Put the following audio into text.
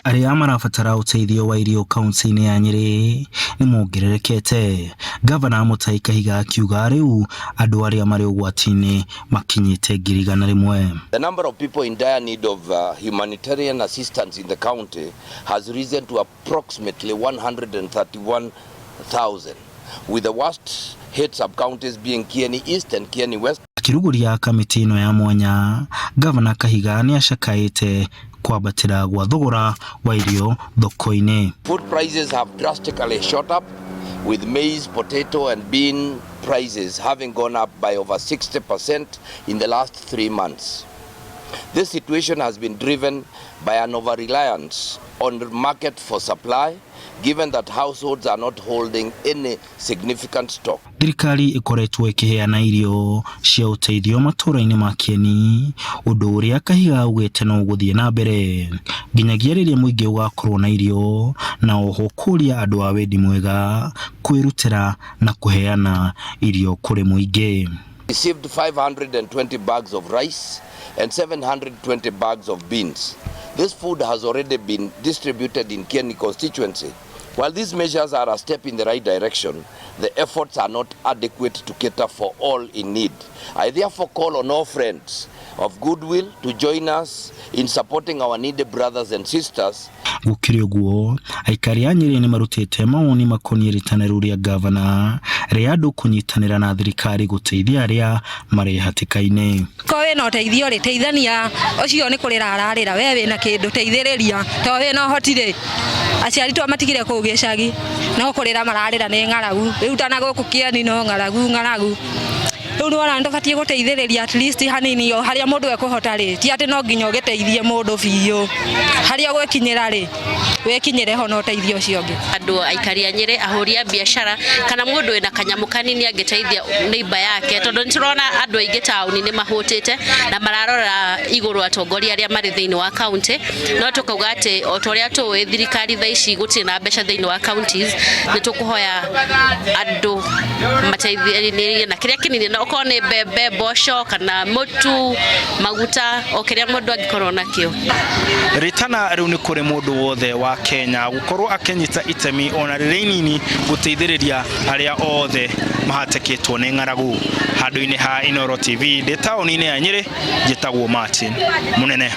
Arĩa marabatara ũteithio wa irio kaunti-inĩ ya Nyĩrĩ nĩ mongererekete, Ngavana Mutahi Kahiga akiuga rĩu andũ arĩa marĩ ũgwati-inĩ makinyĩte 100,000. The number of people in dire need of humanitarian assistance in the county has risen to approximately 131,000, with the worst hit sub-counties being Kieni East and Kieni West. Akĩrugũria kamĩtĩ ĩno ya mwanya, Ngavana Kahiga nĩ acakaĩte kwambatĩra gwa thogora wa irio thoko-inĩ. Food prices have drastically shot up, with maize, potato and bean prices having gone up by over 60% in the last 3 months. This situation has been driven by an over-reliance on the market for supply, given that households are not holding any significant stock. Thirikari ĩkoretwo ĩkĩheana irio cia ũteithio matũũra-inĩ ma Kieni, ũndũ ũrĩa Kahiga augĩte no ũgũthiĩ na mbere nginyagia rĩrĩa mũingĩ ũgakorwo na irio, na oho kũria andũ a wendi mwega kwĩrutĩra na kũheana irio kũrĩ mũingĩ. Received 520 bags of rice and 720 bags of beans. This food has already been distributed in Kieni constituency. While these measures are a step in the right direction, the efforts are not adequate to cater for all in need. I therefore call on all friends of goodwill to join us in supporting our needy brothers and sisters. Gũkĩrĩ ũguo, aikari a Nyĩrĩ nĩ marutĩte mawoni makoniĩ rĩtana rĩu rĩa ngavana rĩa andũ kũnyitanĩra na thirikari gũteithia arĩa marĩ hatĩka-inĩ. Ko wĩna ũteithio rĩ, teithania. Ũcio nĩ kũrĩra ararĩra, we wĩna kĩndũ, teithĩrĩria. To wĩna ũhoti rĩ, aciari twamatigire kũu gĩcagi no kũrĩra mararĩra nĩ ng'aragu. Rĩu tana gũkũ Kĩeni no ng'aragu ng'aragu. Rĩu nĩwona nĩtũbatiĩ gũteithĩrĩria at least hanini, o harĩa mũndũ ekũhota rĩ. Ti atĩ no nginya ũgĩteithie mũndũ biũ, harĩa ũgwĩkinyĩra rĩ, wĩkinyĩre ho na ũteithio ũcio ũngĩ. Andũ aikari a Nyĩrĩ, ahũri a biacara kana mũndũ wĩna kanyamũ kanini angĩteithia neighbor yake, tondũ nĩ tũrona andũ aingĩ taũni nĩ mahũtĩte na mararora igũrũ atongoria arĩa marĩ thĩinĩ wa county. No tũkauga atĩ o ta ũrĩa tũĩ thirikari thaa ici gũtirĩ na mbeca thĩinĩ wa counties, nĩ tũkũhoya andũ mateithĩrĩrie na kĩrĩa kĩnini, na okorwo nĩ mbembe, mboco kana mũtu, maguta, o kĩrĩa mũndũ angĩkorwo nakĩo. Rĩtana rĩu nĩ kũrĩ mũndũ wothe wa Kenya gũkorwo akĩnyita itemi ona rĩrĩa inini gũteithĩrĩria arĩa othe mahatĩkĩtwo nĩ ng'aragu. Handũ-inĩ ha Inooro TV, ndĩ taũni-inĩ ya Nyĩrĩ, njĩtagwo Martin Mũnene.